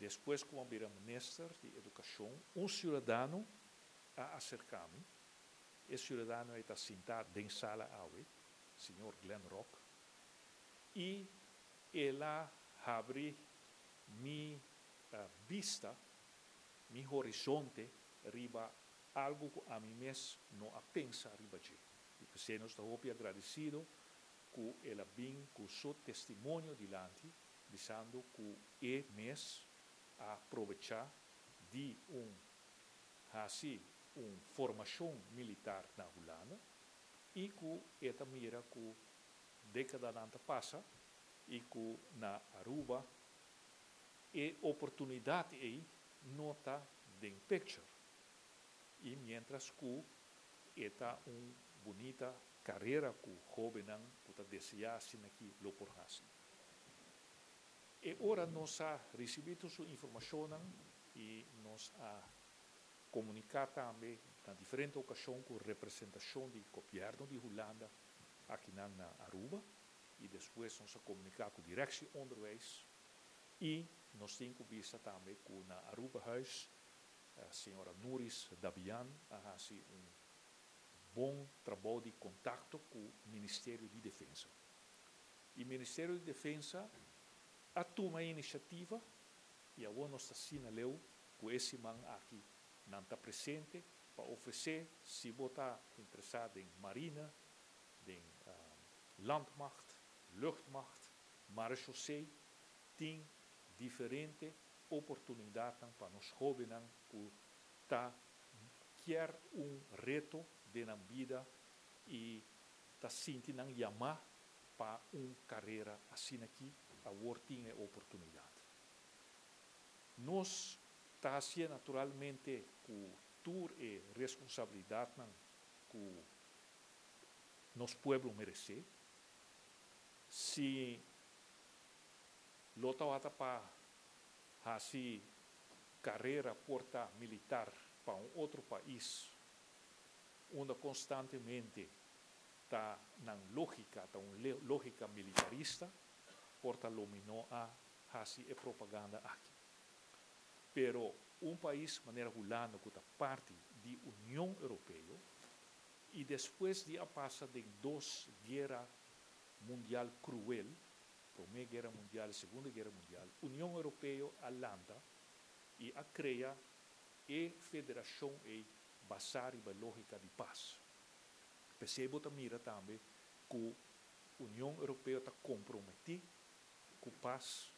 Despues ku a bira minister di edukashon, un siudadano a aserká mi. E siudadano ta sintá den sala awe, señor Glenn Rock, i el a habri mi bista, mi horizonte riba algu ku ami mes no a pensa riba dje. I p'esei nos ta hopi agradesido ku el a bin ku su testimonio dilanti, bisando ku e mes a probechá di un hasi un formashon militar na Hulanda i ku e ta mira ku dékadanan ta pasa i ku na Aruba e oportunidat ei no ta den picture. I mientras ku e ta un bunita karera ku hóbennan ku ta deseá asina aki lo por hasi. I ora nos a risibí su informashon i nos a komuniká tambe na diferente okashon ku representashon di gobièrnu di Hulanda aki na Aruba i despues nos a komuniká ku directie onderwijs i nos tin ku bisa tambe ku na Aruba Huis señora Nuris Dabian a hasi un bon trabou di kontakto ku Ministerio di Defensa. I Ministerio di Defensa a tuma inisiativa i awor nos ta asina leu ku e siman aki nan ta presente pa ofresé, si bo ta interesá den marina, den landmacht, luchtmacht, marechaussee, tin diferente oportunidat pa nos hóbennan ku ta kier un reto den bida i ta sinti nan yamá pa un karera asina aki, awor tin oportunidat. Nos ta naturalmente ku tur e responsabilidat ku nos pueblo meresé. Si lo tabata pa hasi karera por ta militar pa un otro pais unda konstantemente ta nan lógika, ta un lógika militarista, por ta lo mi no a hasi e propaganda aki. Pero un pais manera Hulanda ku ta parti di Union Europeo i despues di a pasa di dos guera mundial kruel, Promé Guera Mundial, Segundo Guera Mundial, Union Europeo a lanta i a krea e federashon ei basá riba lógika di pas. P'esei bo ta mira tambe ku Union Europeo ta komprometí ku pas.